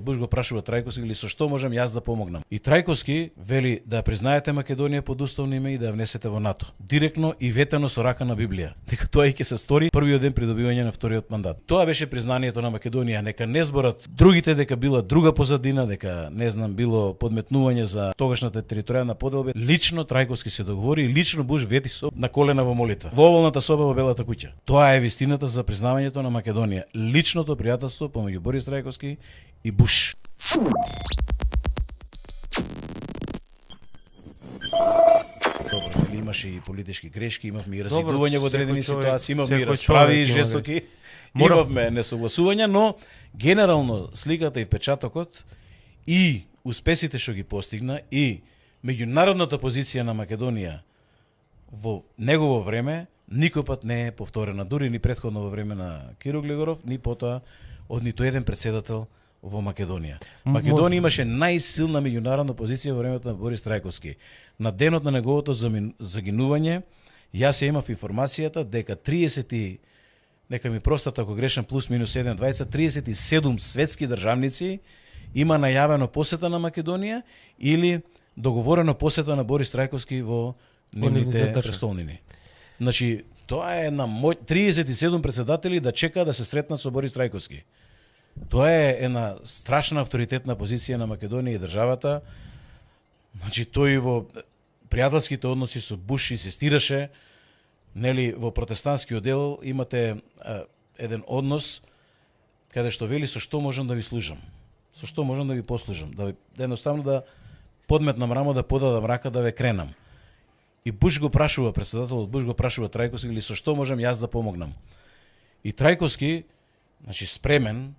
Буш го прашува Трајковски или со што можам јас да помогнам. И Трајковски вели да признаете Македонија под уставно име и да ја внесете во НАТО. Директно и ветено со рака на Библија. Дека тоа и ќе се стори првиот ден придобивање на вториот мандат. Тоа беше признанието на Македонија, нека не зборат другите дека била друга позадина, дека не знам било подметнување за тогашната територијална поделба. Лично Трајковски се договори и лично Буш вети со на колена во молитва. Во овалната соба во Белата куќа. Тоа е вистината за признавањето на Македонија. Личното пријателство помеѓу Борис Трајковски и Буш. Добро, имаше и политички грешки, имавме и разидување во одредени ситуации, имавме и расправи жестоки, имавме несогласувања, но генерално сликата и впечатокот и успесите што ги постигна и меѓународната позиција на Македонија во негово време никој пат не е повторена, дури ни претходно во време на Киро Глигоров, ни потоа од ниту еден председател во Македонија. Македонија имаше најсилна меѓународна позиција во времето на Борис Трајковски. На денот на неговото загинување, јас ја имав информацијата дека 30, нека ми простат ако грешам, плюс минус 1, 37 светски државници има најавено посета на Македонија или договорено посета на Борис Трајковски во нивните престолнини. Значи, тоа е на 37 председатели да чекаат да се сретнат со Борис Трајковски. Тоа е една страшна авторитетна позиција на Македонија и државата. Значи, тој во пријателските односи со Буш инсистираше, нели, во протестантскиот дел имате еден однос каде што вели со што можам да ви служам, со што можам да ви послужам, да едноставно да подметнам рамо, да подадам рака, да ве кренам. И Буш го прашува, председателот Буш го прашува Трајковски или со што можам јас да помогнам. И Трајковски, значи спремен,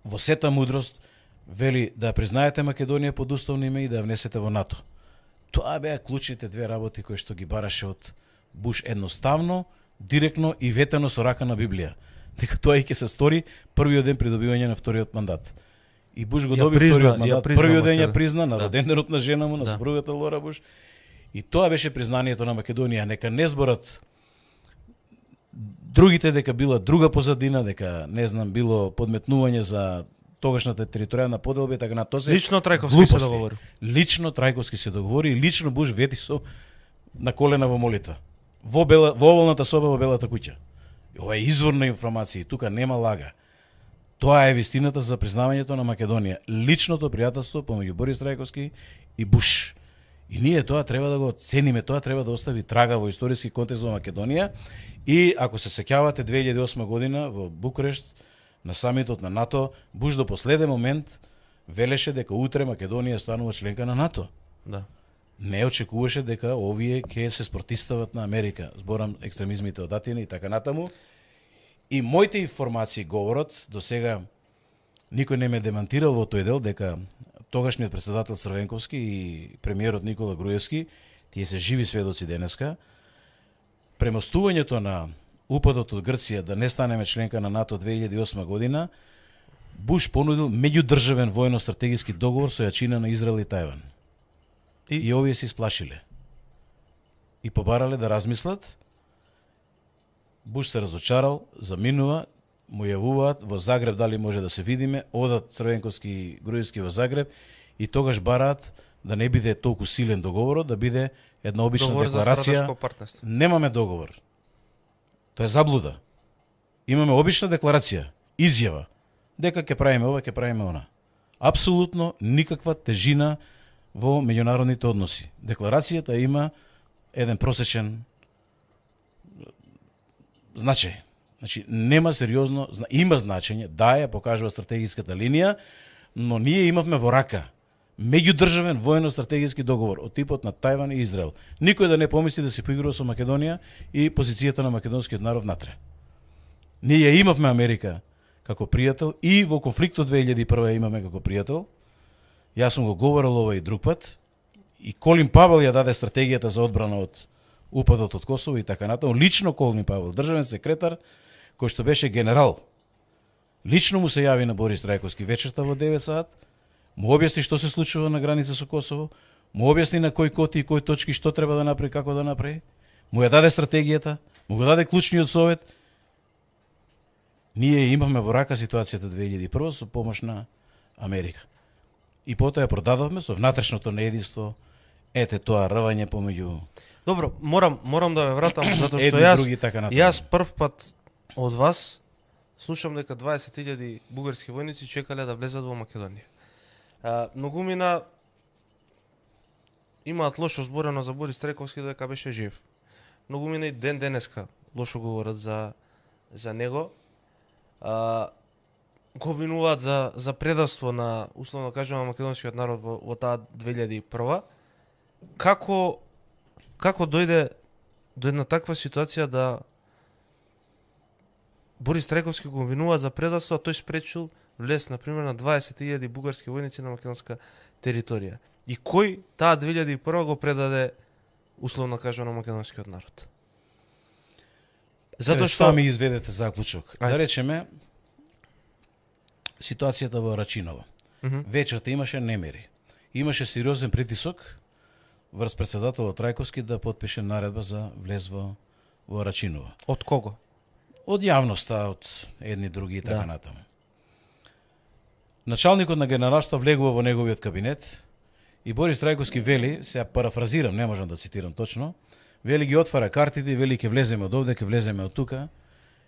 во сета мудрост, вели да признаете Македонија под уставно име и да ја внесете во НАТО. Тоа беа клучните две работи кои што ги бараше од Буш едноставно, директно и ветено со рака на Библија. Дека тоа и ќе се стори првиот ден придобивање на вториот мандат. И Буш го доби вториот мандат, првиот ден ја призна на роденденот на жена му, на сопругата Лора Буш. И тоа беше признанието на Македонија. Нека не зборат другите дека била друга позадина, дека не знам било подметнување за тогашната територијална поделба, така на тоа се лично Трајковски се договори. Лично Трајковски се договори и лично Буш вети со на колена во молитва. Во овалната соба во Белата куќа. Ова е изворна информација, тука нема лага. Тоа е вистината за признавањето на Македонија. Личното пријателство помеѓу Борис Трајковски и Буш. И ние тоа треба да го цениме, тоа треба да остави трага во историски контекст во Македонија. И ако се сеќавате 2008 година во Букурешт на самитот на НАТО, Буш до последен момент велеше дека утре Македонија станува членка на НАТО. Да. Не очекуваше дека овие ќе се спротистават на Америка, зборам екстремизмите од Атина и така натаму. И моите информации говорат, до сега никој не ме демантирал во тој дел, дека тогашниот председател Црвенковски и премиерот Никола Груевски, тие се живи сведоци денеска, премостувањето на упадот од Грција да не станеме членка на НАТО 2008 година, Буш понудил меѓудржавен војно-стратегиски договор со јачина на Израел и Тајван. И овие се исплашиле. И побарале да размислат. Буш се разочарал, заминува, му јавуваат во Загреб дали може да се видиме, одат Црвенковски и Груевски во Загреб и тогаш бараат да не биде толку силен договорот, да биде една обична договор декларација. Немаме договор. Тоа е заблуда. Имаме обична декларација, изјава, дека ќе правиме ова, ќе правиме она. Апсолутно никаква тежина во меѓународните односи. Декларацијата има еден просечен значај. Значи, нема сериозно, има значење, да ја покажува стратегиската линија, но ние имавме во рака меѓудржавен војно-стратегиски договор од типот на Тајван и Израел. Никој да не помисли да се поигрува со Македонија и позицијата на македонскиот народ натре. Ние ја имавме Америка како пријател и во конфликтот 2001 ја имаме како пријател. Јас сум го говорил ова и друг пат. И Колин Павел ја даде стратегијата за одбрана од упадот од Косово и така натаму. Лично Колин Павел, државен секретар, кој што беше генерал, лично му се јави на Борис Трајковски вечерта во 9 саат, му објасни што се случува на граница со Косово, му објасни на кои коти и кои точки што треба да направи, како да направи, му ја даде стратегијата, му го даде клучниот совет. Ние имавме во рака ситуацијата 2001 со помош на Америка. И потоа ја продадовме со внатрешното неединство, ете тоа рвање помеѓу. Добро, морам да ве вратам затоа што јас прв пат од вас слушам дека 20.000 бугарски војници чекале да влезат во Македонија. Многумина имаат лошо зборено за Борис Трековски дека беше жив. Многумина и ден денеска лошо говорат за него. Го обвинуваат за предавство на, условно кажувам, македонскиот народ во таа 2001. Како дојде до една таква ситуација да Борис Трековски го обвинува за предавство, а тој спречил влез, например, на 20.000 бугарски војници на македонска територија? И кој таа 2001 го предаде, условно кажано, македонскиот народ? Затоа што сами изведете заклучок. Да речеме, ситуацијата во Рачиново. Вечерта имаше немири. Имаше сериозен притисок врз председателот Трајковски да потпише наредба за влез во Рачиново. Од кого? Од јавноста, од едни други и така натаму. Началникот на генералство влегува во неговиот кабинет и Борис Трајковски вели, сега парафразирам, не можам да цитирам точно, вели ги отвара картите, вели ќе влеземе од овде, ќе влеземе од тука.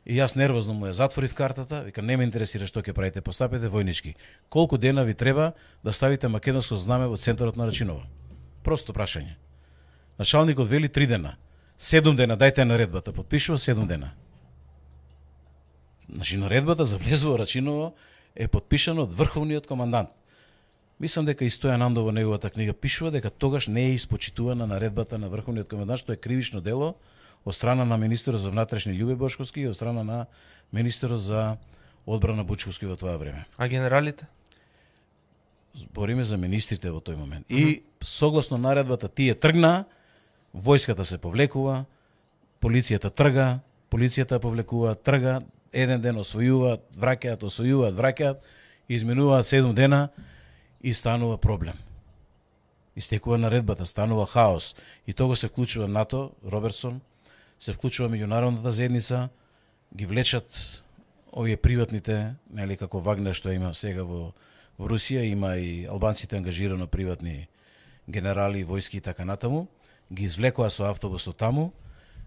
И јас нервозно му ја затворив картата, вика не ме интересира што ќе правите, постапете војнички. Колку дена ви треба да ставите македонско знаме во центарот на Рачиново? Просто прашање. Началникот вели 3 дена. 7 дена дајте наредбата, подпишува 7 дена. Значи наредбата за влез во Рачиново е подпишана од врховниот командант. Мислам дека и Стојан Андов во неговата книга пишува дека тогаш не е испочитувана наредбата на врховниот командант, што е кривично дело од страна на министерот за внатрешни Љубе Бошковски и од страна на министерот за одбрана Бучковски во тоа време. А генералите? Збориме за министрите во тој момент. И согласно наредбата тие тргна, војската се повлекува, полицијата трга, полицијата повлекува, трга, еден ден освојуваат, враќаат, изминуваат 7 дена и станува проблем. Истекува наредбата, станува хаос. И тога се вклучува НАТО, Робертсон, се вклучува меѓународната заедница, ги влечат овие приватните, нели како Вагнер што има сега во Русија, има и албанците ангажирано приватни генерали, војски и така натаму, ги извлекоа со автобус од таму,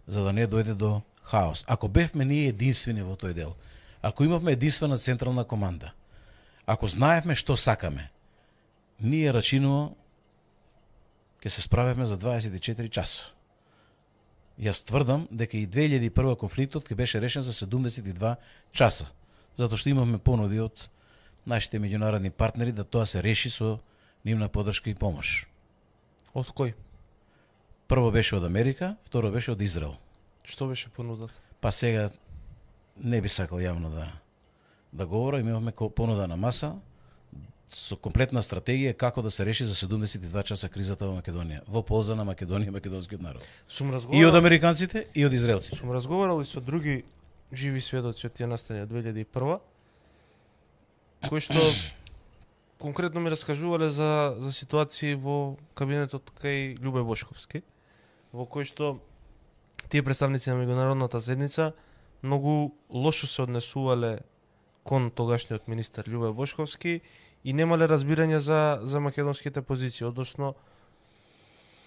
за да не дојде до хаос. Ако бевме ние единствени во тој дел, ако имавме единствена централна команда, ако знаевме што сакаме, ние Рачиново ќе се справевме за 24 часа. Јас тврдам дека и 2001 конфликтот ќе беше решен за 72 часа, затоа што имавме понуди од нашите меѓународни партнери да тоа се реши со нивна подршка и помош. Од кој? Прво беше од Америка, второ беше од Израел. Што беше понудата? Па сега не би сакал јавно да говорам, имавме понуда на маса со комплетна стратегија како да се реши за 72 часа кризата во Македонија, во полза на Македонија и македонскиот народ. И од американците, и од израелците. Сум разговарал и со други живи сведоци од тие настани од 2001, кои што конкретно ми раскажувале за ситуации во кабинетот кај Љубе Бошковски, во кој што тие представници на меѓународната заедница многу лошо се однесувале кон тогашниот министер Љубе Бошковски и немале разбирање за македонските позиции, односно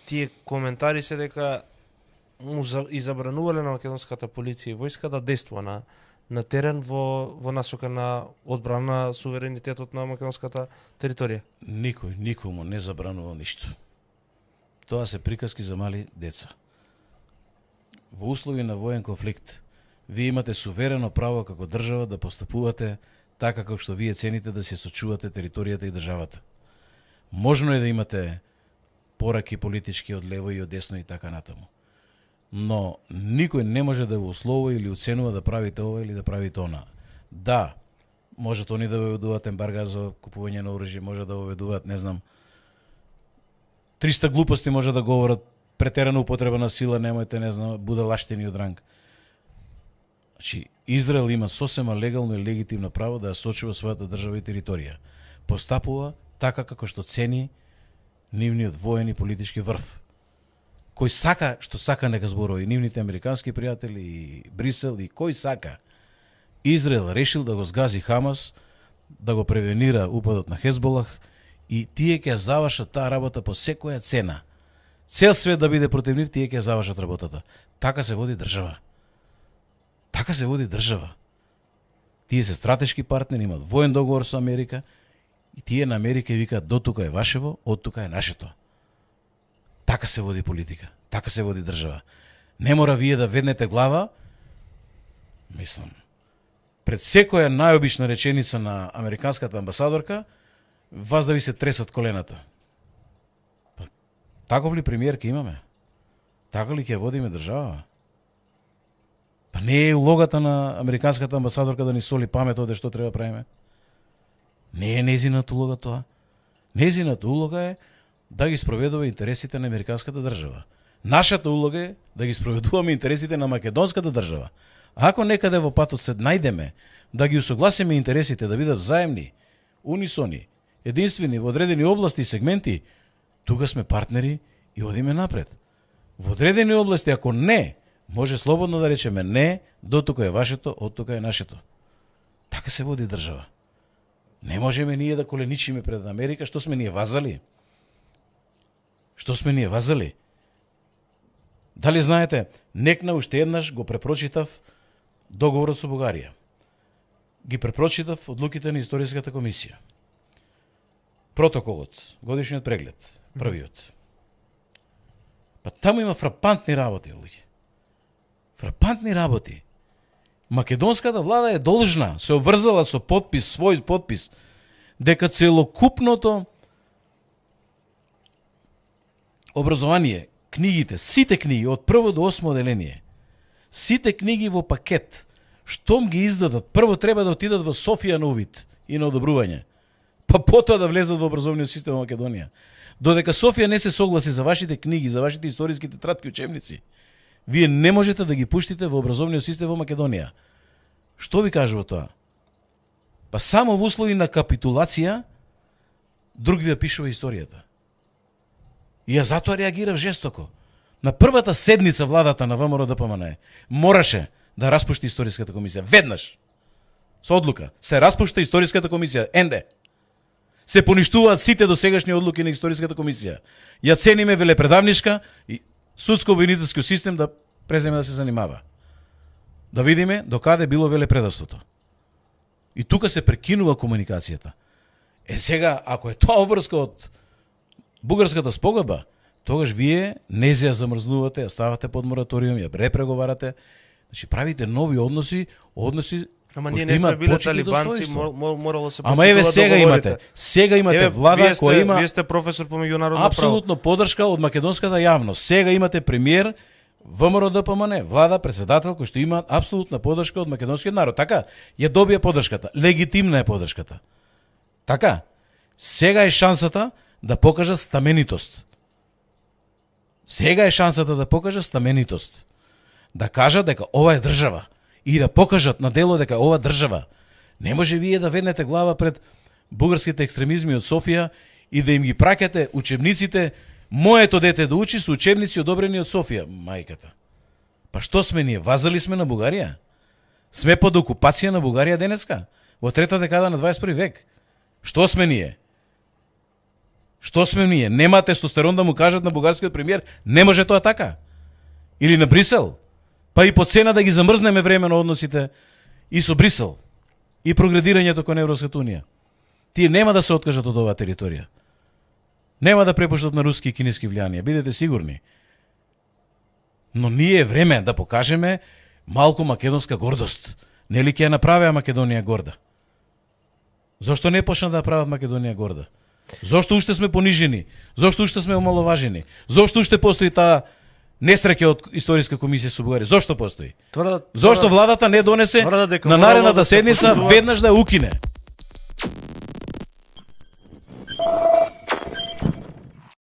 тие коментари се дека му и забранувале на македонската полиција и војска да действува на терен во насока на одбрана на суверенитетот на македонската територија. Никој никому не забранувал ништо. Тоа се приказки за мали деца. Во услови на воен конфликт, вие имате суверено право како држава да постапувате така како што вие цените да се сочувате територијата и државата. Можно е да имате пораки политички од лево и од десно и така натаму. Но никој не може да го условува или оценува да правите ова или да правите она. Да, можат они да воведуваат ембарга за купување на оружје, може да воведуваат, не знам, 300 глупости може да говорат, претерана употреба на сила, немојте, не знам, будалаштини од ранг. Значи, Израел има сосема легално и легитимно право да ја сочува својата држава и територија. Постапува така како што цени нивниот воен и политички врв. Кој сака, што сака нека зборува и нивните американски пријатели, и Брисел, и кој сака. Израел решил да го сгази Хамас, да го превенира упадот на Хезболах и тие ќе завршат таа работа по секоја цена. Цел свет да биде против нив, тие ќе завршат работата. Така се води држава. Така се води држава. Тие се стратешки партнери, имат воен договор со Америка и тие на Америка викаат до тука е вашево, од тука е нашето. Така се води политика. Така се води држава. Не мора вие да веднете глава, мислам, пред секоја најобична реченица на американската амбасадорка, вас да ви се тресат колената. Па, таков ли премиер ќе имаме? Така ли ќе водиме држава? Па не е улогата на американската амбасадорка да ни соли памет оде што треба правиме? Не е незината улога тоа. Незината улога е да ги спроведува интересите на американската држава. Нашата улога е да ги спроведуваме интересите на македонската држава. Ако некаде во патот се најдеме да ги усогласиме интересите да бидат взаемни, унисони, единствени во одредени области и сегменти, тука сме партнери и одиме напред. Во одредени области, ако не, може слободно да речеме не, до тука е вашето, од тука е нашето. Така се води држава. Не можеме ние да коленичиме пред Америка, што сме ние вазали? Што сме ние вазали? Дали знаете, некна уште еднаш го препрочитав договорот со Бугарија. Ги препрочитав одлуките на Историската комисија. Протоколот, годишниот преглед, првиот. Па таму има фрапантни работи, луѓе. Фрапантни работи. Македонската влада е должна, се обврзала со подпис, свој подпис, дека целокупното образование, книгите, сите книги, од прво до 8 оделение, сите книги во пакет, штом ги издадат, прво треба да отидат во Софија на увид и на одобрување, па потоа да влезат во образовниот систем во Македонија. Додека Софија не се согласи за вашите книги, за вашите историски тетрадки, учебници, вие не можете да ги пуштите во образовниот систем во Македонија. Што ви кажува тоа? Па само во услови на капитулација, друг ви ја пишува историјата. И ја затоа реагирав жестоко. На првата седница владата на ВМРО ДПМН мораше да распушти Историската комисија. Веднаш. Со одлука. Се распушта Историската комисија. Енде. Се поништуваат сите досегашни одлуки на Историската комисија. Ја цениме велепредавнишка и судско-обвинителски систем да преземе да се занимава. Да видиме докаде било велепредавството. И тука се прекинува комуникацијата. Сега, ако е тоа обврска од бугарската спогодба, тогаш вие не ја замрзнувате, ја ставате под мораториум, ја препреговарате, значи правите нови односи. Ама ние не сме биле талибанци, морало се. Ама еве сега имате. Сега имате влада која има. Вие сте професор по меѓународно право. Апсолутно подршка од македонската јавност. Сега имате премиер ВМРО ДПМН, влада, председател кој што има апсолутна подршка од македонскиот народ. Така, ја добија подршката. Легитимна е подршката. Така, сега е шансата да покажат стаменитост. Сега е шансата да покажат стаменитост. Да кажат дека ова е држава. И да покажат на дело дека ова држава. Не може вие да веднете глава пред бугарските екстремизми од Софија и да им ги праќате учебниците. Моето дете да учи со учебници одобрени од Софија, мајката. Па што сме ние? Вазали сме на Бугарија? Сме под окупација на Бугарија денеска? Во трета декада на 21 век? Што сме ние? Што сме ние? Нема тестостерон да му кажат на бугарскиот премиер, не може тоа така. Или на Брисел. Па и по цена да ги замрзнеме времено односите и со Брисел. И прогредирањето кон Европската унија. Тие нема да се откажат од оваа територија. Нема да препуштат на руски и кинески влијанија, бидете сигурни. Но ние е време да покажеме малку македонска гордост. Нели ќе ја направеа Македонија горда? Зошто не почна да прават Македонија горда? Зошто уште сме понижени? Зошто уште сме омаловажени? Зошто уште постои таа несреќа од Историска комисија со Бугарија? Зошто постои? Зошто владата не донесе на наредната седница веднаш да ја укине?